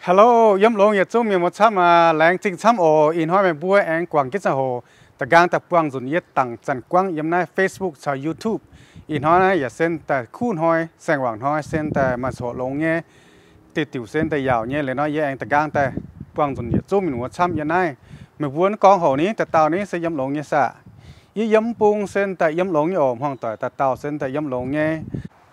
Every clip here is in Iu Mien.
Hello, yiem longx yietc zungv mienh muoz camv aac, laengz zingh camv oc. Ih hnoi meih mbuo aengx guangc jienv ziangh hoc da'nqaang daaih buangh nzunc yie dangc zanc guangv yiem naaiv Facebook caux YouTube. Ih hnoi naaiv yaac se daaih kuv hnoi, saeng-wangc hnoi, se daaih maaih coqc longx nyei, diuc diuc se daaih yaauc nyei. Liuz nor yie aengx da'nqaang daaih buangh nzunc yietc zungv mienh muoz camv yiem naaiv. Meih mbuo gorngv houc ni, dauh dauh ni se yiem longx nyei saah? Yie yiem mv bung se daaih yiem longx nyei oc. Hmuangx doic dauh dauh se daaih yiem longx nyei.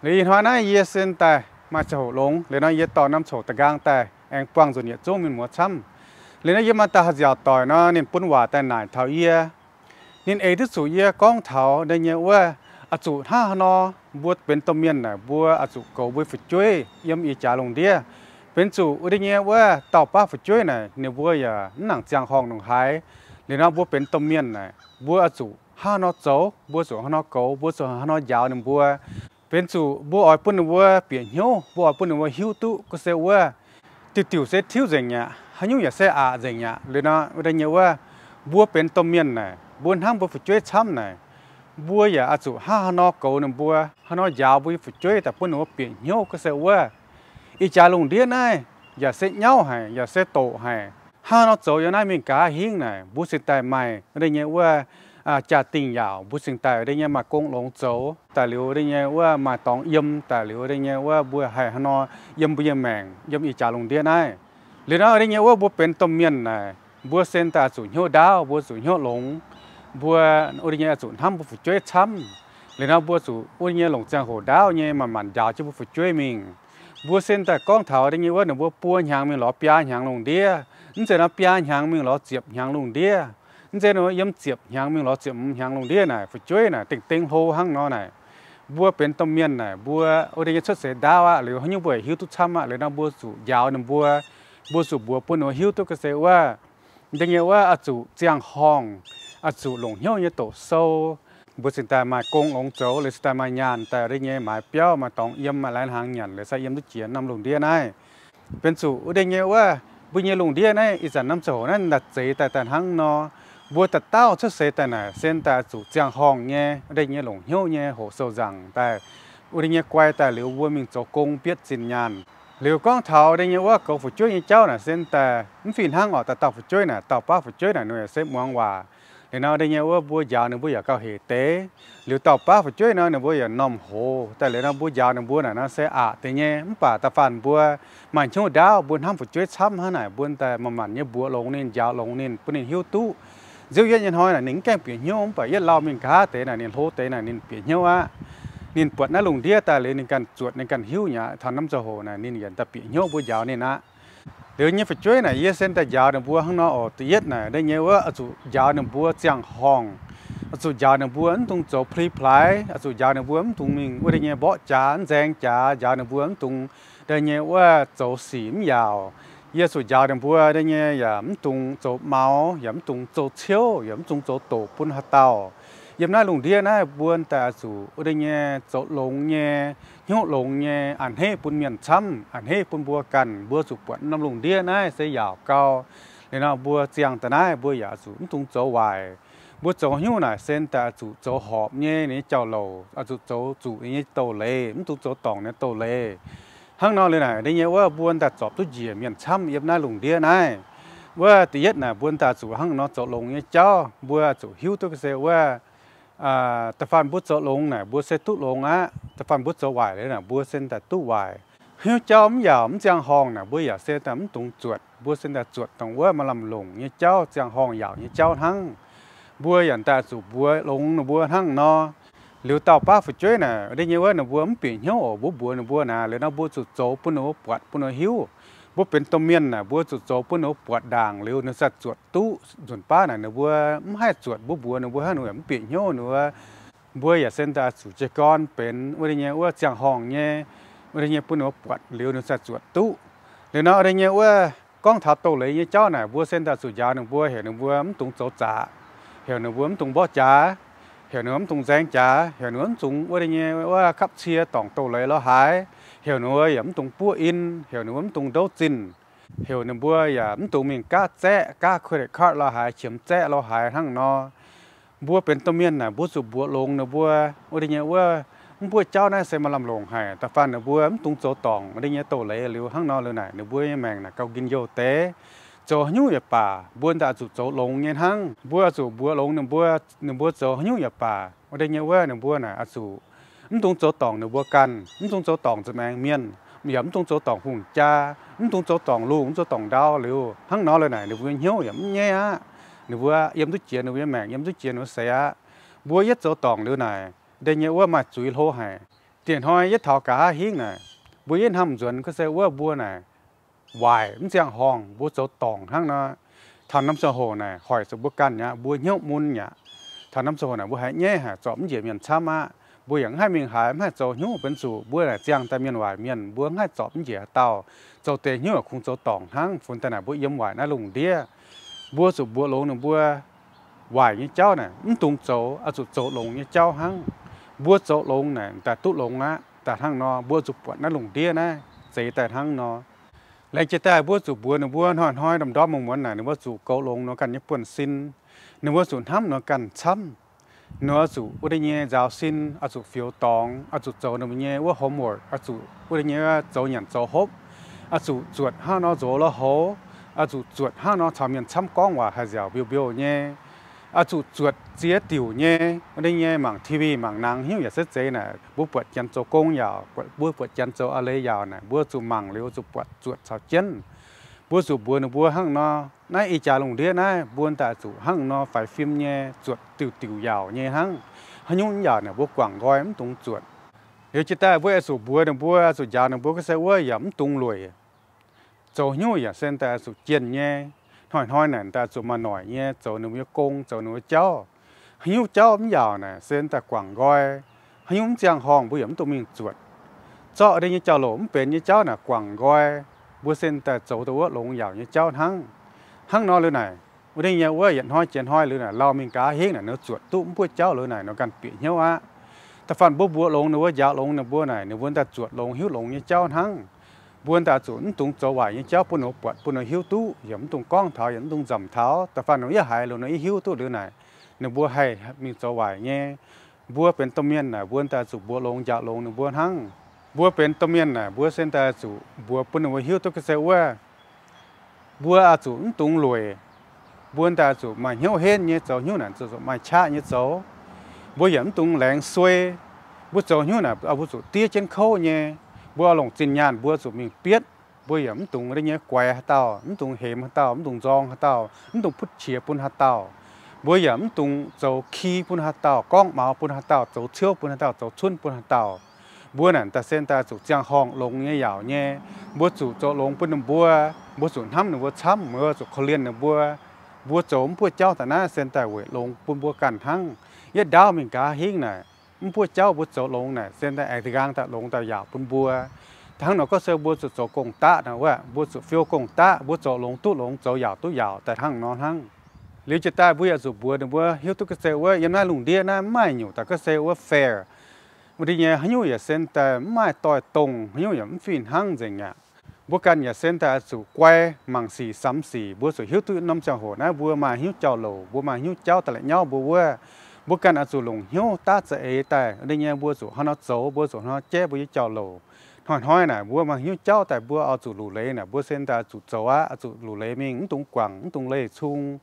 Liuz ih hnoi naaiv yie se daaih maaih ziangh hoc longx, liuz nor yie dorh norm coqc da'nqaang daaih aengx buangh nzunc yietc zungv mienh muoz camv. Liuz nor yie maaih dauh haih nziaauc doic nor, ninh bun waac daaih naaic taux yie. Ninh eix duqv zuqc yie gorngv taux deix nyei wuov, oix zuqc hnangv haaix nor mbuo benx domh mienh naaic, mbuo oix zuqc goux mbuo fu'jueiv yiem ih jaax lungh ndiev. Benx zuqc wuov deix nyei wuov dauh baav fu'jueiv naaic, ninh mbuo yaac mv nangc ziangh horngh ndongc haaix. Liuz nor mbuo benx domh mienh naaic, mbuo oix zuqc hnangv haaix nor zoux, mbuo zuqc hnangv haaix nor goux, mbuo zuqc hnangv haaix nor njaaux ninh mbuo. Benx zuqc mbuo oix bun ninh mbuo bieqc hnyouv, mbuo oix bun ninh mbuo hiuv duqv gorngv se wuov, diuc diuc se tiuv nzengc aqv, haaix nyungc yaac se aqc nzengc aqv. Liuz nor wuov deix nyei wuov, mbuo benx domh mienh naaic, mbuo hnamv mbuo fu'jueiv camv naaic, mbuo yaac oix zuqc hnangv haaix nor goux ninh mbuo, hnangv haaix nor njaaux mbuo nyei fu'jueiv daaih bun ninh mbuo bieqc hnyouv gorngv se wuov, ih jaax lungh ndiev naaiv yaac se nyauv haic, yaac se doqc haic. Hnangv haaix nor zoux yiem naaiv mingh nqa'haav hingv naaic, mbuo cingx daaih maaih wuov deix nyei wuov jaa-dingh yaauc, mbuo cingx daaih wuov deix nyei maaih gong longx zoux daaih, liuz wuov deix nyei wuov maaih dorngx yiem daaih, liuz wuov deix nyei wuov mbuo haih hnangv haaix nor yiem mbuo nyei maengc yiem ih jaax lungh ndiev naaiv. Liuz nor wuov deix nyei wuov mbuo benx domh mienh naaic, mbuo se daaih oix zuqc hnyouv ndaauv, mbuo zuqc hnyouv longx. Mbuo wuov deix nyei oix zuqc hnamv mbuo fu'jueiv camv. Liuz nor mbuo zuqc wuov deix nyei longc ziangh hoc ndaauv nyei manc-manc njaaux jienv mbuo fu'jueiv mingh. Mbuo se daaih gorngv taux deix nyei wuov ninh mbuo buo hnyangx mingh lorz biaa hnyangx lungh ndiev, mv zeiz nor biaa hnyangx mingh lorz ziepc hnyangx lungh ndiev, mv zeiz nor yiem ziepc hnyangx mingh lorz ziepc hnyangx lungh ndiev naaic, fu'jueiv naaic dengh dengh hlo hnangv nor naaic. Mbuo benx domh mienh naaic, mbuo wuov deix nyei cuotv seix ndaauv aqv, liuz haaix nyungc mbuo yaac hiuv duqv camv aqv. Liuz nor mbuo zuqc njaaux ninh mbuo, mbuo zuqc mbuox bun ninh mbuo hiuv duqv gorngv se wuov, deix nyei wuov oix zuqc ziangh horngh, oix zuqc longc hnyouv nyei doqc sou. Mbuo cingx daaih maaih gong longx zoux, liuz cingx daaih maaih nyaanh daaih wuov deix nyei maaiz biauv, maaih dorngx yiem, maaih lai-hnaangx nyanc, liuz sai yiem duqv jiex norm lungh ndiev naaiv. Benx zuqc wuov deix nyei wuov, mbuo nyei lungh ndiev naaiv ih zanc norm ziangh hoc naaiv daaih zeix daaih daaih hnangv nor. Mbuo dauh dauh cuotv seix daaih naaic se daaih oix zuqc ziangh horngh nyei, wuov deix nyei longc hnyouv nyei hoqc sou nzaangc daaih, wuov deix nyei guai daaih liuz mbuo mingh zoux gong bietv zinh nyaanh. Liuz gorngv taux deix nyei wuov goux fu'jueiv nyei jauv naaic se daaih mv fih hnangv oc. Dauh dauh fu'jueiv naaic, dauh baav fu'jueiv naaic ninh yaac se muangx waac. Liuz nor deix nyei wuov mbuo njaaux ninh mbuo yaac gauh hec deix. Liuz dauh baav fu'jueiv nor ninh mbuo yaac m'normh hoz daaih. Liuz nor mbuo njaaux ninh mbuo naaic nor se aqc deix nyei. Mv baac da'faanh mbuo maaih hnyouv ndaauv, mbuo hnamv fu'jueiv camv hnangv naaic, mbuo daaih manc-manc nyei mbuox longx ninh, njaaux longx ninh, bun ninh hiuv duqv. Nziouv yietv nyei hnoi naaic ninh mv gaengh bieqc hnyouv, mv baac yietv lauh mingh nqa'haav deix naaic ninh hlo deix naaic ninh bieqc hnyouv aqv. Ninh buatc naaiv lungh ndiev daaih liuz ninh ganh zuotc ninh ganh hiuv nyei aqv. Taux norm ziangh hoc naaic ninh yaac daaih bieqc hnyouv mbuo njaaux ninh aqv. Liuz nyei fu'jueiv naaic yie se daaih njaaux ninh mbuo hnangv nor oc. Da'yietv naaic deix nyei wuov oix zuqc njaaux ninh mbuo ziangh horngh, oix zuqc njaaux ninh mbuo mv dungx zoux pli-plaaix, oix zuqc njaaux ninh mbuo mv dungx mingh wuov deix nyei mborqv jaax, mv nzaeng jaax, njaaux ninh mbuo mv dungx deix nyei wuov zoux sic mv yaauc. Yie zuqc njaaux ninh mbuo deix nyei yaac mv dungx zoux maux, yaac mv dungx zoux ciouv, yaac mv dungx zoux doqc bun haaix dauh. Yiem naaiv lungh ndiev naaiv mbuo daaih oix zuqc wuov deix nyei zoux longx nyei, hnyouv longx nyei, a'hneiv bun mienh camv, a'hneiv bun mbuo ganh. Mbuo zuqc buatc norm lungh ndiev naaiv se yaauc gau. Liuz nor mbuo ziangh daaih naaiv mbuo yaac zuqc mv dungx zoux waaic. Mbuo zoux haaix nyungc naaic se daaih zuqc zoux horpc nyei ninh nyei jauv-louc, oix zuqc zoux zuqc ninh nyei douz-leiz, mv dungx zoux dorngc ninh nyei douz-leiz. Hnangv nor liuz naaic deix nyei wuov mbuo daaih zorpc duqv njiec mienh camv yiem naaiv lungh ndiev naaiv. Wuov da'yietv naaic mbuo daaih zuqc hnangv nor zoux longx nyei jauv, mbuo zuqc hiuv duqv se wuov da'faanh mbuo zoux longx naaic mbuo se duqv longx aqv. Da'faanh mbuo zoux waaic liuz naaic mbuo se daaih duqv waaic. Hnyouv jauv mv yaauc mv ziangh horngh naaic mbuo yaac se daaih mv dungx zuotc. Mbuo se daaih zuotc dongh wuov maaih lamh longc nyei jauv, ziangh horngh yaauc nyei jauv hnangv. Mbuo yaac daaih zuqc mbuox longx ninh mbuo hnangv nor. Liuz dauh baav fu'jueiv naaic deix nyei wuov ninh mbuo mv bieqc hnyouv oc. Mbuo mbuox ninh mbuo naaic liuz nor mbuo zuqc zoux bun ninh mbuo buatc bun ninh mbuo hiuv. Mbuo benx domh mienh naaic mbuo zuqc zoux bun ninh mbuo buatc ndaangc liuz ninh sai zuotc duqv. Nzunc baav naaic ninh mbuo mv haih zuotc, mbuo mbuox ninh mbuo hnangv ninh mbuo yaac mv bieqc hnyouv ninh mbuo. Mbuo yaac se daaih zuqc jiez gorn benx wuov deix nyei wuov ziangh horngh nyei, wuov deix nyei bun ninh mbuo buatc liuz ninh sai zuotc duqv. Liuz nor wuov deix nyei wuov gorngv taux douz-leiz nyei jauv naaic mbuo se daaih zuqc njaaux ninh mbuo heuc ninh mbuo mv dungx zoux zaqc, heuc ninh mbuo mv dungx mborqv jaax, heuc ninh mbuo mv dungx nzaeng jaax, heuc ninh mbuo mv dungx wuov deix nyei wuov kapv cie dorngc douz-leiz lorz haaix, heuc ninh mbuo yaac mv dungx buov in, heuc ninh mbuo mv dungx ndouv zinh, heuc ninh mbuo yaac mv dungx mingh gaav zaeqv, gaav credit card lorz haaix, qiemx zaeqv lorz haaix hnangv nor. Mbuo benx domh mienh naaic mbuo zuqc mbuox longx ninh mbuo wuov deix nyei wuov Mv buoqv jauv naaiv se maaih lamh longc haic. Da'faanh ninh mbuo mv dungx zoux dorngc wuov deix nyei doz-leiz liuz, hnangv nor liuz naaic ninh mbuo nyei maengc naaic gauh njien-youh deix. Zoux haaix nyungc yaac baac, mbuo daaih oix zuqc zoux longx nyei hnangv. Mbuo oix zuqc mbuox longx ninh mbuo, ninh mbuo zoux haaix nyungc yaac baac wuov deix nyei wuov, ninh mbuo naaic oix zuqc mv dungx zoux dorngc ninh mbuo ganh, mv dungx zoux dorngc nza'maengx mienh, yaac mv dungx zoux dorngc hungh jaa, mv dungx zoux dorngc lungh, mv zoux dorngc ndau liuz, hnangv nor liuz naaic ninh mbuo hnyouv yaac mv nyaiv aqv. Ninh mbuo yiem duqv jiex ninh mbuo nyei maengc, yiem duqv jiex ninh mbuo seix aqv. Mbuo yietv zoux dorngc liuz naaic, wuov deix nyei wuov maaih zuiz hlo haic. Dieh hnoi yietv taux nqa'haav hingv naaic, mbuo yietv hnamv nzuonx gorngv se wuov mbuo naaic waaic mv ziangh horngh, mbuo zoux dorngc hnangv nor. Taux norm ziangh hoc naaic hoic zuqc mbuo ganh mi'aqv, mbuo hnyouv mun mi'aqv. Taux norm ziangh hoc naaic mbuo haiz nyaiv haic, zorpc mv njiec mienh camv aqv. Mbuo yaac mv haih mingh haaix, mv haih zoux hnyouv benx zuqc mbuo naaic ziangh daaih mienh waaic mienh, mbuo mv haih zorpc mv njiec haaix dauh, zoux deix hnyouv yaac kungx zoux dorngc hnangv. Funx daaih naaic mbuo yiem waaic naaiv lungh ndiev, mbuo zuqc mbuox longx ninh mbuo, waaic nyei jauv naaic mv dungx zoux, oix zuqc zoux longx nyei jauv hnangv. Mbuo zoux longx naaic daaih duqv longx aqv. Daaih hnangv nor mbuo zuqc buatc naaiv lungh ndiev naaiv zeix daaih hnangv nor. Laengz jiez daaih mbuo zuqc mbuox ninh mbuo hnoi-hnoi ndorm-ndorm muonz-muonz naaic ninh mbuo zuqc goux longx ninh mbuo ganh nyei buonv-sin. Ninh mbuo zuqc hnamv ninh mbuo ganh camv. Ninh mbuo zuqc wuov deix nyei nzaaux sin, oix zuqc fioux dorngx, oix zuqc zoux ninh mbuo nyei wuov homework, oix zuqc wuov deix nyei zoux nyanc zoux hopv, oix zuqc zuotc hnangv nor nzox lui-houx, oix zuqc zuotc hnangv nor caux mienh camv gorngv waac haih nziaauc mbiouh mbiouh nyei, oix zuqc zuotc ziex diuc nyei wuov deix nyei mangc T V mangc nangx hnyouv yaac se zeiz naaic, mbuo buatc janx zoux gong yaauc, mbuo buatc janx zoux a'leih yaauc naaic, mbuo zuqc mangc liuz zuqc buatc zuotc caux jienv. Mbuo zuqc mbuox ninh mbuo hnangv nor, naaiv ih jaax lungh ndiev naaiv mbuo daaih zuqc hnangv nor faix fim nyei, zuotc diuc diuc yaauc nyei hnangv. Haaix nyungc yaauc naaic mbuo guangc nqoi mv dungx zuotc. Liuz jiez daaih mbuo oix zuqc mbuox ninh mbuo, zuqc njaaux ninh mbuo gorngv se wuov yaac mv dungx lueic. Zoux haaix nyungc yaac se daaih zuqc jienh nyei. Hnoi-hnoi naaic daaih zuqc maaih noic nyei zoux ninh mbuo nyei gong, zoux ninh mbuo jauv. Haaix nyungc jauv mv yaauc naaic se daaih guangc nqoi. Haaix nyungc mv ziangh horngh mbuo yaac mv dungx mingh zuotc. Zorqv wuov deix nyei jauv-louc mv benx nyei jauv naaic guangc nqoi, mbuo se daaih zoux dongh wuov longx yaauc nyei jauv hnangv. Hnangv nor liuz naaic, wuov deix nyei wuov yietc hnoi jiex hnoi liuz naaic lauh mingh nqa'haav hingv naaic ninh zuotc duqv mv buoqv jauv liuz naaic ninh ganh bieqc hnyouv aqv. Da'faanh mbuo mbuox longx ninh mbuo, njaaux longx ninh mbuo naaic, ninh mbuo daaih zuotc longx hiuv longx nyei jauv hnangv. Mbuo daaih zuqc mv dungx zoux waaic nyei jauv bun ninh mbuo buatc, bun ninh mbuo hiuv duqv, yaac mv dungx gorngv taux, yaac mv dungx nzamc taux. Da'faanh ninh mbuo yietv haiz liuz ninh mbuo hiuv duqv liuz naaic, ninh mbuo haih mingh zoux waaic nyei. Mbuo benx domh mienh naaic mbuo daaih zuqc mbuox longx njaaux longx ninh mbuo hnangv. Mbuo benx domh mienh naaic mbuo se daaih zuqc mbuox bun ninh mbuo hiuv duqv gorngv se wuov, mbuo oix zuqc mv dungx lueic. Mbuo daaih zuqc maaih hnyouv henv nyei zoux hnyouv naaic, zuqc maaih qaqv nyei zoux. Mbuo yaac mv dungx laengz suei. Mbuo zoux hnyouv naaic mbuo zuqc diev jienv kouv nyei. Mbuo oix longc zinh nyaanh mbuo zuqc mingh bietv. Mbuo yaac mv dungx wuov deix nyei guaix haaix dauh, mv dungx hemx haaix dauh, mv dungx nzorng haaix dauh, mv dungx butv qiex bun haaix dauh. Mbuo yaac mv dungx zoux ki bun haaix dauh, gorngv maux bun haaix dauh, zoux ciouv bun haaix dauh, zoux cunv bun haaix dauh. Mbuo naaic daaih se daaih zuqc ziangh horngh longx nyei yaauc nyei. Mbuo zuqc zoux longx bun ninh mbuo. Mbuo zuqc hnamv ninh mbuo camv, mbuo zuqc korv-lienh ninh mbuo. Mbuo zoux mv buoqv jauv daaih naaiv se daaih weic longx bun mbuo ganh hnangv. Yietv ndaauv mingh nqa'haav hingv naaic, mv buoqv jauv mbuo zoux longx naaic se daaih aengx nqaang daaih longx daaih yaauc bun mbuo. Da'hnangv nor gorngv se mbuo zuqc zoux gong-daqv naaic wuov, mbuo zuqc fiou gong-daqv, mbuo zoux longx duqv longx, zoux yaauc duqv yaauc daaih hnangv nor hnangv. Liuz jiez daaih mbuo yaac zuqc mbuox ninh mbuo hiuv duqv gorngv se wuov yiem naaiv lungh ndiev naaiv mv maaih nyungc daaih gorngv se wuov fair. Wuov deix nyei haaix nyungc yaac se daaih mv maaih doix-dongh, haaix nyungc yaac mv fih hnangv nzengc aqv. Mbuo ganh yaac se daaih oix zuqc guai mangc sic samx sic. Mbuo zuqc hiuv duqv norm ziangh hoc naaiv mbuo maaih haaix nyungc jauv-louc, mbuo maaih haaix nyungc jauv daaih la'nyauv mbuo wuov. Mbuo ganh oix zuqc longc hnyouv daav za'eix daaih wuov deix nyei mbuo zuqc hnangv nor zoux, mbuo zuqc hnangv nor jaiv mbuo nyei jauv-louc. Hnoi-hnoi naaic mbuo maaih haaix nyungc jauv daaih mbuo oix zuqc luc leiz naaic, mbuo se daaih oix zuqc zoux aqv, oix zuqc luc leiz mingh, mv dungx guangc, mv dungx leih cung,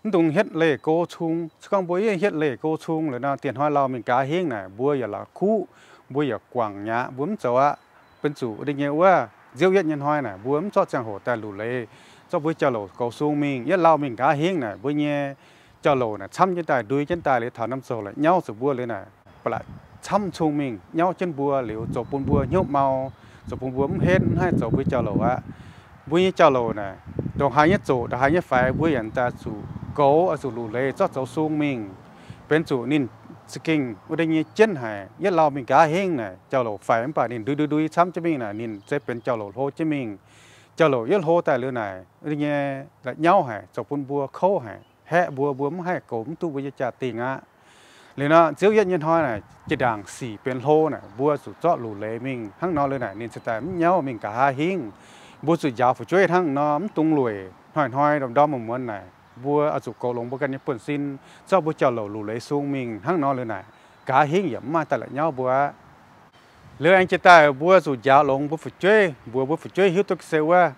mv dungx hietv leih go cung. Se gorngv mbuo yietv hietv leih go cung liuz nor, dieh hnoi lauh mingh nqa'haav hingv naaic mbuo yaac la'kuqv, mbuo yaac guangc mi'aqv, mbuo mv zoux aqv. Benx zuqc wuov deix nyei wuov nziouv yietv nyei hnoi naaic mbuo mv zorqv ziangh hoc daaih luc leiz, zorqv mbuo jauv-louc goux sung mingh. Yietv lauh mingh nqa'haav hingv naaic mbuo nyei jauv-louc naaic camv jienv daaih, ndui jienv daaih liuz taux norm ziangh hoc la'nyauv zuqc mbuo liuz naaic, ba'laqc camv cung mingh nyauv jienv mbuo liuz zoux bun mbuo hnyouv mau, zoux bun mbuo mv henv, mv haih zoux mbuo jauv-louc aqv. Mbuo nyei jauv-louc naaic ndongc haaix nyei zoqc, ndongc haaix nyei faix, mbuo yaac daaih zuqc goux, oix zuqc luc leiz zorqv zoux sung mingh. Benx zuqc ninh za'gengh wuov deix nyei jienv haic. Yietv lauh mingh nqa'haav hingv naaic jauv-louc faix mv baac ninh ndui ndui ndui camv jienv mingh naaic, ninh se benx jauv-louc hlo jienv mingh. Jauv-louc yietv hlo daaih liuz naaic, wuov deix nyei la'nyauv haic, zoux bun mbuo kouv haic, haeqv mbuo, mbuo mv haih goux mv duqv mbuo nyei jaa-dingh aqv. Liuz nor nziouv yietv nyei hnoi naaic, jiex ndaangc sic benx hlo naaic, mbuo zuqc zorqv luc leiz mingh. Hnangv nor liuz naaic, ninh ziouc daaih mv nyauv mingh nqa'haav hingv. Mbuo zuqc njaaux fu'jueiv hnangv nor, mv dungx lueic. Hnoi-hnoi ndorm-ndorm muonz-muonz naaic, mbuo oix zuqc goux longx mbuo ganh nyei buonv-sin, zorqv mbuo jauv-louc luc leiz sung mingh. Hnangv nor liuz naaic, nqa'haav hingv yaac mv maaih daaih la'nyauv mbuo aqv. Liuz aengx jiex daaih mbuo zuqc njaaux longx mbuo fu'jueiv, mbuox mbuo fu'jueiv hiuv duqv ga'sie wuov,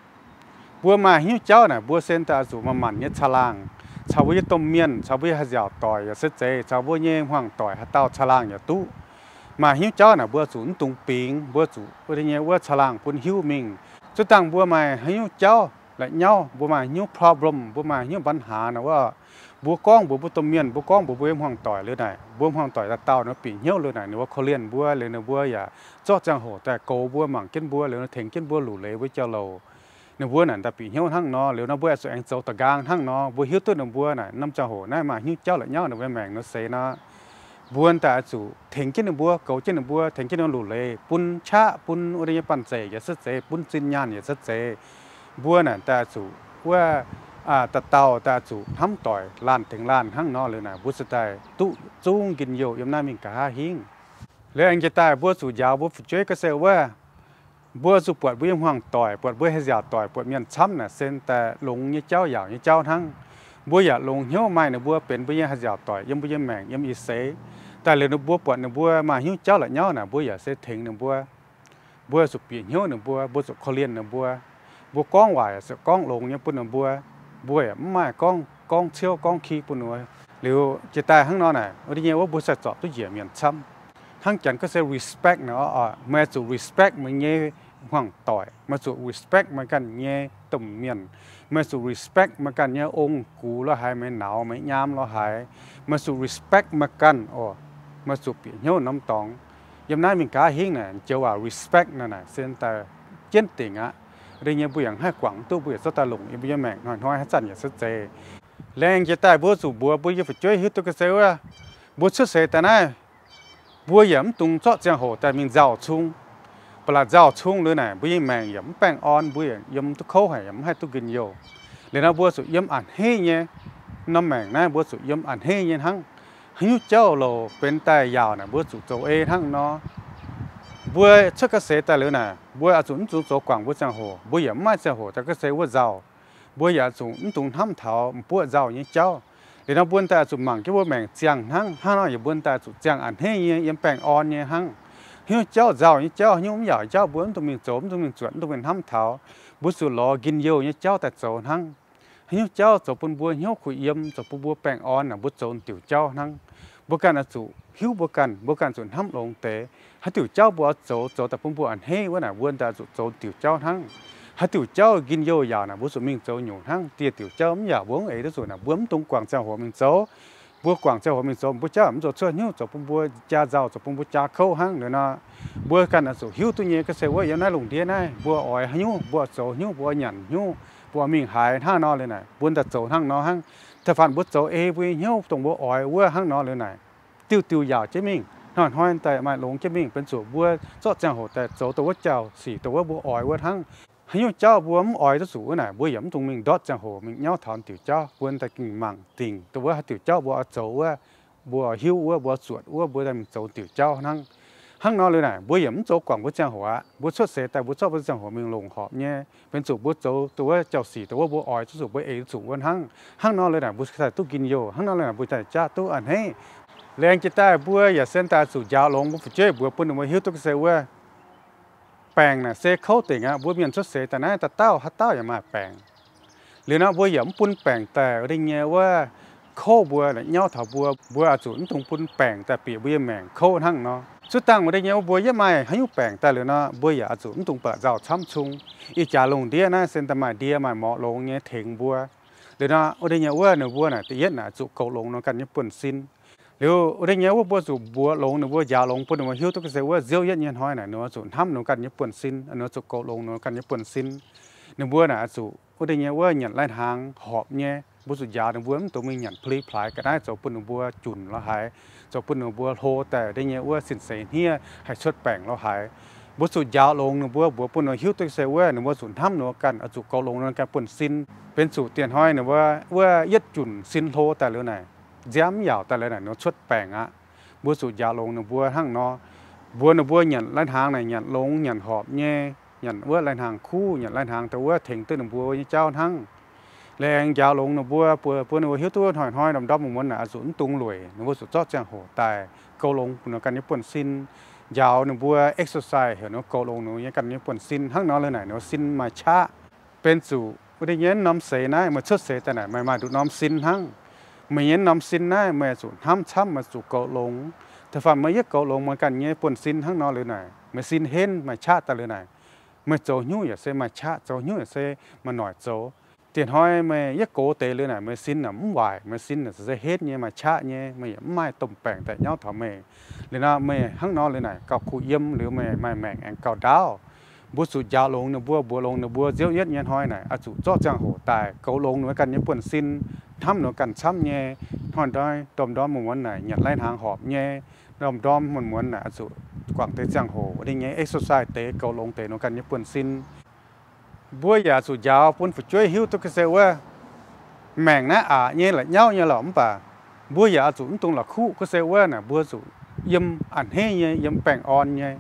mbuo maaih haaix nyungc jauv naaic mbuo se daaih zuqc manc-manc nyei caangh laangh caux mbuo nyei domh mienh, caux mbuo nyei haih nziaauc doic yaac se zeiz, caux mbuo nyei hmuangv doic haaix dauh caangh laangh yaac duqv. Maaih haaix nyungc jauv naaic mbuo zuqc mv dungx bingx, mbuo zuqc wuov deix nyei wuov caangh laangh bun hiuv mingh. Zuov dangh mbuo maaih haaix nyungc jauv la'nyauv, mbuo maaih haaix nyungc problem, mbuo maaih haaix nyungc ปัญหา naaic wuov, mbuo gorngv mbuox mbuo domh mienh, mbuo gorngv mbuox mbuo nyei hmuangv doic liuz naaic, mbuo hmuangv doic dauh dauh ninh mbuo bieqc hnyouv liuz naaic, ninh mbuo korv-lienh mbuo liuz ninh mbuo yaac zorqv ziangh hoc daaih goux mbuo, mangc jienv mbuo liuz tengx jienv mbuo, luc leiz mbuo jauv-louc. Ninh mbuo naaic daaih bieqc hnyouv hnangv nor. Liuz nor mbuo oix zuqc aengx zoux da'nqaang hnangv nor. Mbuo hiuv duqv ninh mbuo naaic norm ziangh hoc naaiv maaih haaix nyungc jauv la'nyauv ninh mbuo maengc nor seix nor, mbuo daaih oix zuqc tengx jienv ninh mbuo, goux jienv ninh mbuo, tengx jienv ninh mbuo luc leiz, bun qaqv, bun wuov deix nyei banh zeic yaac se zeiz, bun zinh nyaanh yaac se zeiz. Mbuo naaic daaih zuqc wuov, dauh dauh daaih zuqc hnamv doic laanh tengx laanh hnangv nor liuz naaic, mbuo se daaih duqv zungv njien-youh yiem naaiv mingh nqa'haav hingv. Liuz aengx jiex daaih mbuo zuqc njaaux mbuo fu'jueiv ga'sie wuov, mbuo zuqc buatc mbuo nyei hmuangv doic, buatc mbuo haih nziaauc doic, buatc mienh camv naaic se daaih longx nyei jauv, yaauc nyei jauv hnangv. Mbuo yaac longx hnyouv maaih ninh mbuo benx mbuo nyei haih nziaauc doic yiem mbuo nyei maengc yiem ih seix. Daaih liuz ninh mbuo buatc ninh mbuo maaih haaix nyungc jauv la'nyauv naaic, mbuo yaac se tengx ninh mbuo. Mbuo zuqc bieqc hnyouv ninh mbuo, mbuo zuqc korv-lienh ninh mbuo. Mbuo gorngv waac yaac zuqc gorngv longx nyei bun ninh mbuo. Mbuo yaac mv maaih gorngv, gorngv ciouv gorngv ki bun ninh mbuo. Liuz jiex daaih hnangv nor naaic, wuov deix nyei wuov mbuo se zorpc duqv njiec mienh camv. Hnangv janx gorngv se respect naaic, meih zuqc respect meih nyei hmuangv doic, meih zuqc respect meih ganh nyei domh mienh, meih zuqc respect meih ganh nyei ong-gux lo haaix, meih nauz meih nyaam lo haaix, meih zuqc respect meih ganh oc. Meih zuqc bieqc hnyouv norm dorngx. Yiem naaiv mingh nqa'haav hingv naaic joux waac respect naaic, naaic se daaih jienv dingc aqv. Wuov deix nyei mbuo yaac haih guangc duqv, mbuo yaac zorqv daaih longc yiem mbuo nyei maengc hnoi-hnoi haaix zanc yaac se zeiz. Laengz jiex daaih mbuo zuqc mbuox mbuo nyei fu'jueiv hiuv duqv ga'sie wuov, mbuo cuotv seix daaih naaiv, mbuo yaac mv dungx zorqv ziangh hoc daaih mingh nzauh cung. Ba'laqc nzauh cung liuz naaic, mbuo nyei maengc yaac mv baengh orn, mbuo yaac yiem duqv kouv haic, yaac mv haih duqv njien-youh. Liuz nor mbuo zuqc yiem a'hneiv nyei. Norm maengc naaiv mbuo zuqc yiem a'hneiv nyei hnangv. Haaix nyungc jauv-louc benx daaih yaauc naaic, mbuo zuqc zoux ei hnangv nor. Mbuo cuotv ga'sie daaih liuz naaic, mbuo oix zuqc mv dungx zoux guangc mbuo ziangh hoc, mbuo yaac mv maaih ziangh hoc daaih ga'sie wuov nzauh. Mbuo yaac zuqc mv dungx hnamv taux m'buoqv nzauh nyei jauv. Liuz nor mbuo daaih oix zuqc mangc jienv mbuo maengc ziangh hnangv. Hnangv nor yaac mbuo daaih zuqc ziangh a'hneiv nyei, yiem baengh orn nyei hnangv. Haaix nyungc jauv nzauh nyei jauv, haaix nyungc mv yaauc jauv, mbuo mv dungx mingh zoux, mv dungx mingh zuotc, mv dungx mingh hnamv taux. Mbuo zuqc lorz njien-youh nyei jauv daaih zoux hnangv. Haaix nyungc jauv zoux bun mbuo hnyouv kuh yiem, zoux bun mbuo baengh orn naaic, mbuo zoux diuc jauv hnangv. Mbuo ganh oix zuqc hiuv mbuo ganh, mbuo ganh zuqc hnamv longx deix. Haaix diuc jauv mbuo oix zoux, zoux daaih bun mbuo a'hneiv wuov naaic, mbuo daaih zuqc zoux diuc jauv hnangv. Haaix diuc jauv njien-youh yaauc naaic, mbuo zuqc mingh zoux nyungc hnangv. Dieh diuc jauv mv yaauc mbuo mv eix duqv zuqc naaic, mbuo mv dungx guangc ziangh hoc mingh zoux. Mbuo guangc ziangh hoc mingh zoux, mbuo jauv mv zoux cuotv hnyouv, zoux bun mbuo jaa nzauh, zoux bun mbuo jaa kouv hnangv. Liuz nor, mbuo ganh oix zuqc hiuv duqv nyei ga'sie wuov, yiem naaiv lungh ndiev naaiv mbuo oix haaix nyungc, mbuo oix zoux haaix nyungc, mbuo oix nyanc haaix nyungc, mbuo oix mingh haaix hnangv nor liuz naaic, mbuo daaih zoux hnangv nor hnangv. Da'faanh mbuo zoux ei mbuo nyei hnyouv dongh mbuo oix wuov hnangv nor liuz naaic, diuh diuh yaauc jienv mingh, hnoi-hnoi daaih maaih longx jienv mingh, benx zuqc mbuo zorqv ziangh hoc daaih zoux dongh wuov jauv sic dongh wuov mbuo oix wuov hnangv. Haaix nyungc jauv mbuo mv oix duqv zuqc wuov naaic, mbuo yaac mv dungx mingh ndortv ziangh hoc mingh nyauv taux diuc jauv. Mbuo daaih gengh mangc dingc dongh wuov haaix diuc jauv mbuo oix zoux wuov, mbuo hiuv wuov, mbuo zuotc wuov, mbuo daaih mingh zoux diuc jauv hnangv. Hnangv nor liuz naaic, mbuo yaac mv zoux guangc mbuo ziangh hoc aqv. Mbuo cuotv seix daaih mbuo zorqv mbuo ziangh hoc mingh longc horpc nyei, benx zuqc mbuo zoux dongh wuov jauv sic dongh wuov mbuo oix duqv zuqc, mbuo ei duqv zuqc wuov hnangv. Hnangv nor liuz naaic, mbuo daaih duqv njien-youh. Hnangv nor liuz naaic, mbuo daaih jaav duqv a'hneiv. Laengz jiex daaih mbuo yaac se daaih zuqc njaaux longx mbuo fu'jueiv mbuox bun ninh mbuo hiuv duqv ga'sie wuov, baengc naaic se kouv dingc aqv. Mbuo mienh cuotv seix daaih naaiv dauh dauh haaix dauh yaac maaih baengc. Liuz nor mbuo yaac mv bun baengc daaih wuov deix nyei wuov kouv mbuo, la'nyauv taux mbuo. Mbuo oix zuqc mv dungx bun baengc daaih bieqc mbuo nyei maengc kouv hnangv nor. Cuotv dangh wuov deix nyei wuov mbuo yiem maaih haaix nyungc baengc daaih liuz nor, mbuo yaac oix zuqc mv dungx ba'laqc nzauh camv cung. Ih jaax lungh ndiev naaiv se daaih maaih ndie maaih morqc longx nyei tengx mbuo. Liuz nor wuov deix nyei wuov ninh mbuo naaic da'yietv naaic zuqc goux longx ninh ganh nyei buonv-sin. Liuz wuov deix nyei wuov mbuo zuqc mbuox longx ninh mbuo, njaaux longx bun ninh mbuo hiuv duqv ga'sie wuov nziouv yietv nyei hnoi naaic ninh mbuo zuqc hnamv ninh ganh nyei buonv-sin, ninh mbuo zuqc goux longx ninh ganh nyei buonv-sin. Ninh mbuo naaic zuqc wuov deix nyei wuov nyanc lai-hnaangx horpc nyei. Mbuo zuqc njaaux ninh mbuo mv dungx mingh nyanc pli-plaaix ga'naaiv zoux bun ninh mbuo junc lo haaix, zoux bun ninh mbuo hlo daaih deix nyei wuov sin seix hniev haih cuotv baengc lo haaix. Mbuo zuqc njaaux longx ninh mbuo, mbuox bun ninh hiuv duqv ga'sie wuov ninh mbuo zuqc hnamv ninh mbuo ganh, zuqc goux longx ninh ganh buonv-sin. Benx zuqc dieh hnoi ninh mbuo wuov yietv junc sin hlo daaih liuz naaic, nziaamv mv yaauc daaih liuz naaic ninh mbuo cuotv baengc aqv. Mbuo zuqc njaaux longx ninh mbuo hnangv nor. Mbuox ninh mbuo nyanc lai-hnaangx naaic nyanc longx nyanc horpc nyei, nyanc wuov lai-hnaangx kuv, nyanc lai-hnaangx dongh wuov tengx duqv ninh mbuo nyei jauv hnangv. Laengz njaaux longx ninh mbuo, mbuox bun ninh mbuo hiuv duqv hnoi-hnoi ndorm-ndorm muonz-muonz naaic oix zuqc mv dungx lueic, ninh mbuo zuqc zorqv ziangh hoc daaih goux longx ninh ganh nyei buonv-sin. njaaux ninh mbuo exercise heuc ninh mbuo goux longx ninh mbuo nyei ganh nyei buonv-sin hnangv nor liuz naaic ninh mbuo sin maaih qaqv. Benx zuqc wuov deix nyei norm seix naaiv meih cuotv seix daaih naaic meih maaih nduqc norm sin hnangv. Meih nyei norm sin naaiv meih zuqc hnamv camv, meih zuqc goux longx. Da'faanh meih yietv goux longx meih ganh nyei buonv-sin hnangv nor liuz naaic meih sin henv maaih qaqv daaih liuz naaic, meih zoux hnyouv yaac se maaih qaqv, zoux hnyouv yaac se maaih noic zoux. Dieh hnoi meih yietv goux deix liuz naaic meih sin naaic mv waaic, meih sin naaic se henv nyei, maaih qaqv nyei, meih yaac mv maaih domh baengc daaih nyauv taux meih. Liuz nor meih hnangv nor liuz naaic gauh kuh yiem liuz meih maaih maengc aengx gauh ndaauv. Mbuo zuqc njaaux longx ninh mbuo, mbuox longx ninh mbuo, nziouv yietv nyei hnoi naaic oix zuqc zorqv ziangh hoc daaih goux longx ninh mbuo ganh nyei buonv-sin, hnamv ninh mbuo ganh camv nyei. Hnoi-ndorm ndorm-ndorm muonz-muonz naaic nyanc lai-hnaangx horpc nyei, ndorm-ndorm muonz-muonz naaic oix zuqc guangc deix ziangh hoc wuov deix nyei exercise deix goux longx deix ninh mbuo ganh nyei buonv-sin. Mbuo yaac zuqc njaaux bun fu'jueiv hiuv duqv gorngv se wuov maengc naaiv aqc nyei la'nyauv nyei lorqc, mv baac mbuo yaac oix zuqc mv dungx la'kuqv gorngv se wuov naaic mbuo zuqc yiem a'hneiv nyei, yiem baengh orn nyei.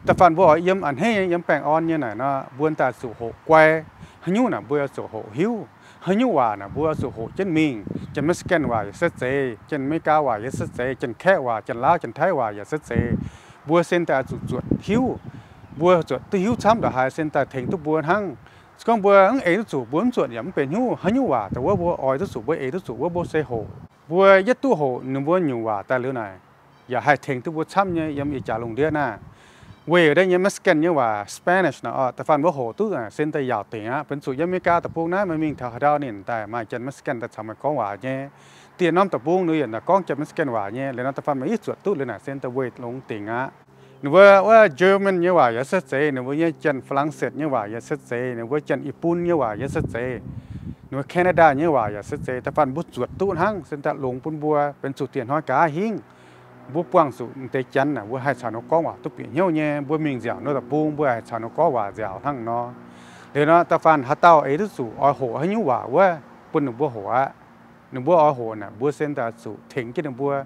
Da'faanh mbuo oix yiem a'hneiv nyei, yiem baengh orn nyei naaic nor, mbuo daaih zuqc hoqc guai. Haaix nyungc naaic mbuo oix zuqc hoqc hiuv. Haaix nyungc waac naaic mbuo oix zuqc hoqc jienv mingh. Janx-Meiv-, Mexican waac yaac se zeiz, Janx-Meigaa waac yaac se zeiz, Janx-Kaeqv waac, Janx-Laauv, Janx-Taiv waac yaac se zeiz. Mbuo sin daaih oix zuqc zuotc hiuv. Mbuo zuotc duqv hiuv camv ndongc haaix sin daaih tengx duqv mbuo hnangv. Se gorngv mbuo mv eix duqv zuqc, mbuo mv zuotc yaac mv benx hnyouv. Haaix nyungc waac daaih wuov mbuo oix duqv zuqc, mbuo eix duqv zuqc wuov mbuo se hoqc. Mbuo yietv duqv hoqc ninh mbuo nyungc waac daaih liuz naaic, yaac haih tengx duqv mbuo camv nyei yiem ih jaax lungh ndiev naaiv. Weic deix nyei Mexican nyei waac, Spanish naaic, da'faanh mbuo hoqc duqv naaic sin daaih yaauc dingc aqv. Benx zuqc yiem America deic-bung naaiv meih mingh taux haaix ndau ninh daaih maaih Janx-Meiv-, Mexican daaih caux meih gorngv waac nyei. Dieh norm deic-bung ninh yaac daaih gorngv Janx-Meiv-, Mexican waac nyei. Liuz nor da'faanh meih yietv zuotc duqv liuz naaic sin daaih weic longx dingc aqv. Ninh mbuo wuov German nyei waac yaac se zeiz, ninh mbuo nyei Janx-Faa^lang^set nyei waac yaac se zeiz, ninh mbuo Janx-Ih^bun nyei waac yaac se zeiz, ninh mbuo Canada nyei waac yaac se zeiz. Da'faanh mbuo zuotc duqv hnangv sin daaih longx bun mbuo. Benx zuqc dieh hnoi nqa'haav hingv mbuo buangh zuqc deix Janx naaic mbuo haih caux ninh mbuo gorngv waac duqv bieqc hnyouv nyei. Mbuo mingh nziaauc ninh mbuo deic-bung mbuo haih caux ninh mbuo gorngv waac nziaauc hnangv nor. Liuz nor da'faanh haaix dauh eix duqv zuqc oix hoqc haaix nyungc waac wuov bun ninh mbuo hoqc aqv. Ninh mbuo oix hoqc naaic mbuo sin daaih zuqc tengx jienv ninh mbuo,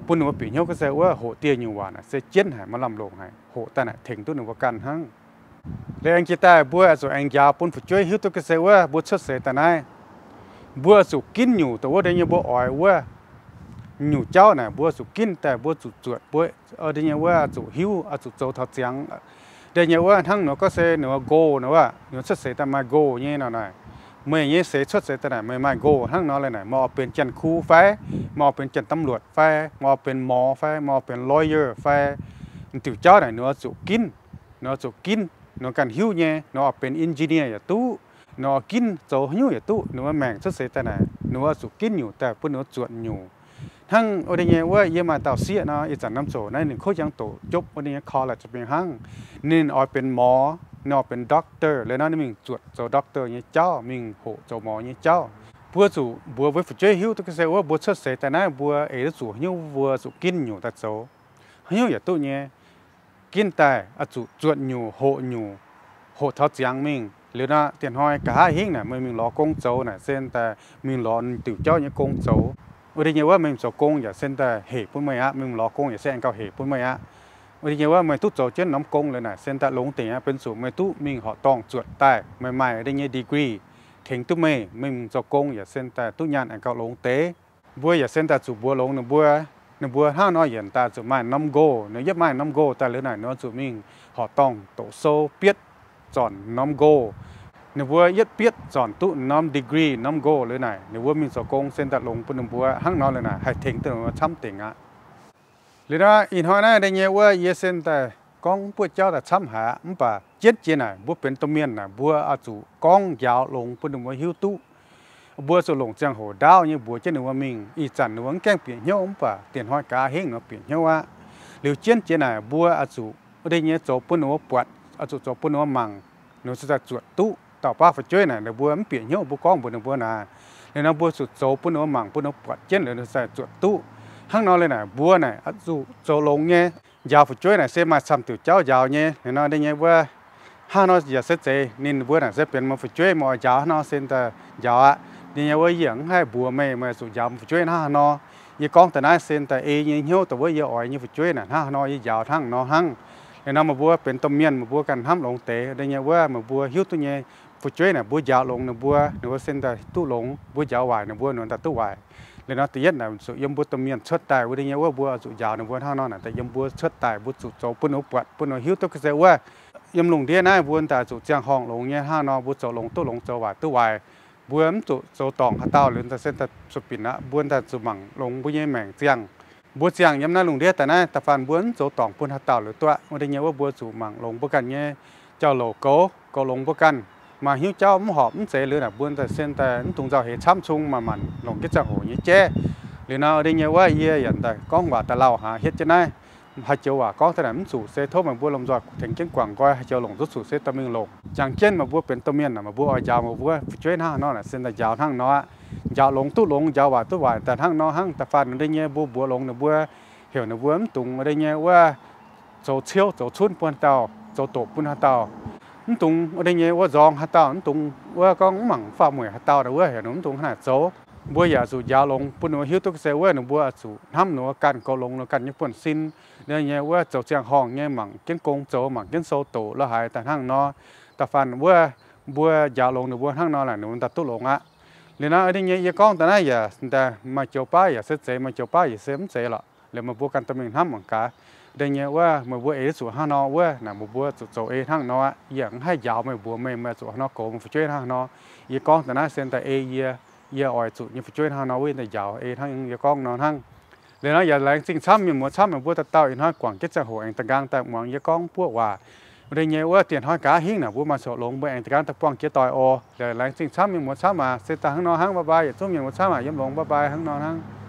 bun ninh mbuo bieqc hnyouv gorngv se wuov hoqc dieh nyungc waac naaic se jienv haic, maaih lamh longc haic, hoqc daaih naaic tengx duqv ninh mbuo ganh hnangv. Liuz aengx jiex daaih mbuo oix zuqc aengx njaaux bun fu'jueiv hiuv duqv gorngv se wuov mbuo cuotv seix daaih naaiv, mbuo oix zuqc ginv nyungc dongh wuov deix nyei mbuo oix wuov nyungc jauv naaic mbuo zuqc ginv daaih, mbuo zuqc zuotc, mbuo deix nyei wuov zuqc hiuv, oix zuqc zoux taux ziangx. Deix nyei wuov hnangv ninh gorngv se ninh mbuo goal naaic wuov, ninh mbuo cuotv seix daaih maaih goal nyei nor naaic. Meih nyei seix cuotv seix daaih naaic meih maaih goal hnangv nor liuz naaic, meih oix benx janx-kuv fai, meih oix benx janx-domluotc fai, meih oix benx mor fai, meih oix benx lawyer fai, diuc jauv naaic ninh oix zuqc ginv. Ninh oix zuqc ginv, ninh ganh hiuv nyei. Ninh oix benx engineer yaac duqv, ninh oix ginv zoux haaix nyungc yaac duqv. Ninh mbuo maengc cuotv seix daaih naaic ninh oix zuqc ginv nyungc daaih bun ninh zuotc nyungc. Hnangv wuov deix nyei wuov yie maaih dauh sieqv nor, ih zanc norm zoqc naaiv ninh kuv jangx doqc jopv wuov deix nyei college mingh hnangv. Ninh oix benx mor, ninh oix benx doctor. Liuz nor ninh mingh zuotc zoux doctor nyei jauv, mingh hoqc zoux mor nyei jauv. Mbuo zuqc mbuox mbuo fu'jueiv hiuv duqv gorngv se wuov mbuo cuotv seix daaih naaiv mbuo eix duqv zuqc haaix nyungc mbuo zuqc ginv nyungc daaih zoux. Haaix nyungc yaac duqv nyei. Ginv daaih oix zuqc zuotc nyungc, hoqc nyungc, hoqc taux ziangx mingh. Liuz nor dieh hnoi nqa'haav hingv naaic meih mingh lorz gong zoux naaic se daaih mingh lorz diuc jauv nyei gong zoux. Wuov deix nyei wuov meih mingh zoux gong yaac se daaih hec bun meih aqv, mingh lorz gong yaac se aengx gauh hec bun meih aqv. Wuov deix nyei wuov meih duqv zoux jienv norm gong liuz naaic se daaih longx dingc aqv. Benx zuqc meih duqv mingh horqc dorngh zuotc daaih, meih maaih wuov deix nyei degree tengx duqv meih, meih mingh zoux gong yaac se daaih duqv nyaanh aengx gauh longx deix. Mbuo yaac se daaih zuqc mbuox longx ninh mbuo, ninh mbuo hnangv nor yaac daaih zuqc maaih norm goal. Ninh yietv maaih norm goal daaih liuz naaic ninh oix zuqc mingh horqc dorngh doqc sou bietv zornc norm goal. Ninh mbuo yietv bietv zornc duqv norm degree norm goal liuz naaic ninh mbuo mingh zoux gong se daaih longx bun ninh mbuo. Hnangv nor liuz naaic haih tengx duqv ninh mbuo camv dingc aqv. Liuz nor ih hnoi naaiv deix nyei wuov yie se daaih gorngv buoqv jauv daaih camv haic aqv. Mv baac jienv jiex naaic mbuo benx domh mienh naaic mbuo oix zuqc gorngv njaaux longx bun ninh mbuo hiuv duqv. Mbuo zuqc longc ziangh hoc ndaauv nyei mbuox jienv ninh mbuo mingh. Ih zanc ninh mbuo mv gaengh bieqc hnyouv mv baac dieh hnoi nqa'haav hingv ninh mbuo bieqc hnyouv aqv. Liuz jienv jiex naaic mbuo oix zuqc wuov deix nyei zoux bun ninh mbuo buatc, oix zuqc zoux bun ninh mbuo mangc, ninh mbuo se daaih zuotc duqv. Dauh baav fu'jueiv naaic ninh mbuo mv bieqc hnyouv mbuo gorngv mbuox ninh mbuo naaic. Liuz nor mbuo zuqc zoux bun ninh mbuo mangc, bun ninh mbuo buatc jienv liuz ninh mbuo se daaih zuotc duqv. Hnangv nor liuz naaic mbuo naaic oix zuqc zoux longx nyei. Njaaux fu'jueiv naaic se maaih camv diuc jauv njaaux nyei. Liuz nor deix nyei wuov hnangv nor yaac se zeiz, ninh mbuo naaic se benx meih fu'jueiv, meih oix njaaux hnangv nor se daaih njaaux aqv. Deix nyei wuov yie yaac mv haih mbuox meih, meih zuqc njaaux meih fu'jueiv hnangv haaix nor. Yie gorngv daaih naaiv se daaih ei nyei hnyouv dongh wuov yie oix nyei fu'jueiv naaic hnangv haaix nor yie njaaux hnangv nor hnangv. Liuz nor meih mbuo benx domh mienh meih mbuo ganh hnamv longx deix. Deix nyei wuov meih mbuo hiuv duqv nyei Fu'jueiv naaic mbuo njaaux longx ninh mbuo, ninh mbuo se daaih duqv longx. Mbuo njaaux waaic ninh mbuo, ninh mbuo daaih duqv waaic. Liuz nor da'yietv naaic zuqc yiem mbuo domh mienh cuotv daaih wuov deix nyei wuov mbuo zuqc njaaux ninh mbuo hnangv nor naaic, daaih yiem mbuo cuotv daaih mbuo zuqc zoux bun ninh mbuo buatc, bun ninh mbuo hiuv duqv ga'sie wuov. Yiem lungh ndiev naaiv mbuo daaih zuqc ziangh horngh longx nyei hnangv nor, mbuo zoux longx duqv longx, zoux waaic duqv waaic. Mbuo mv zuqc zoux dorngc haaix dauh liuz daaih se daaih zuqc binc aqv. Mbuo daaih zuqc mangc longx mbuo nyei maengc ziangh. Mbuo ziangh yiem naaiv lungh ndiev daaih naaiv da'faanh mbuo mv zoux dorngc bun haaix dauh liuz duqv wuov deix nyei wuov mbuo zuqc mangc longx mbuo ganh nyei jauv-louc goux, goux longx mbuo ganh. Maaih hnyouv jauv mv horpc mv zeiz liuz naaic mbuo daaih se daaih mv dungx nzauh heix camv cung, maaih manc longc jienv ziangh hoc nyei jeiv. Liuz nor wuov deix nyei wuov yie yaac daaih gorngv waac daaih lauh aqv, hietv jienv naaiv. Haaix joux waac gorngv daaih naaic mv zuqc, se tov meih mbuo lomh nzoih tengx jienv guangc nqoi. Haaix joux longc duqv zuqc se dorh mingh longc. Jangx jienv meih mbuo benx domh mienh naaic, meih mbuo oix njaaux meih mbuo fu'jueiv hnangv haaix nor naaic, se daaih njaaux hnangv nor aqv. Njaaux longx duqv longx, njaaux waaic duqv waaic daaih hnangv nor hnangv. Da'faanh wuov deix nyei mbuo mbuox longx ninh mbuo, heuc ninh mbuo mv dungx wuov deix nyei wuov zoux ciouv zoux cunv bun haaix dauh, zoux doqc bun haaix dauh. Mv dungx wuov deix nyei wuov nzorng haaix dauh, mv dungx wuov gorngv mv mangc faam mueic haaix dauh naaic wuov, heuc ninh mbuo mv dungx hnangv naaic zoux. Mbuo yaac zuqc njaaux longx bun ninh mbuo hiuv duqv ga'sie wuov ninh mbuo zuqc hnamv ninh mbuo ganh, goux longx ninh mbuo ganh nyei buonv-sin. Wuov deix nyei wuov zoux ziangh horngh nyei mangc jienv gong zoux, mangc jienv sou doqc la'haaix daaih hnangv nor. Da'faanh wuov mbuo njaaux longx ninh mbuo hnangv nor naaic, ninh mbuo daaih duqv longx aqv. Liuz nor wuov deix nyei yie gorngv daaih naaiv yaac daaih maaih joux baav yaac se zeiz, maaih joux baav yaac se mv zeiz lorqc. Liuz meih mbuo ganh dorh mingh hnamv mangc gaax. Wuov deix nyei wuov meih mbuo eix duqv zuqc hnangv nor wuov naaic, meih mbuo zuqc zoux ei hnangv nor aqv. Yie yaac mv haih njaaux meih mbuox meih, meih zuqc hnangv nor goux meih fu'jueiv hnangv nor. Yie gorngv daaih naaiv se daaih ei yie, yie oix zuqc nyei fu'jueiv hnangv nor wuov yie daaih njaaux ei hnangv yie gorngv nor hnangv. Liuz nor yaac laengz zingh camv mienh muoz camv meih mbuo dauh dauh ih hnoi guangc jienv ziangh hoc aengx da'nqaang daaih muangx yie gorngv buoqv waac. Wuov deix nyei wuov dieh hnoi gaax hingv naaic mbuo maaih coqc longx mbuo aengx da'nqaang daaih buangh jiex doic oc. Laengz zingh camv mienh muoz camv aac, se daaih hnangv nor hnangv, bye bye yietc zungv mienh muoz camv aac, yiem longx bye bye hnangv nor hnangv.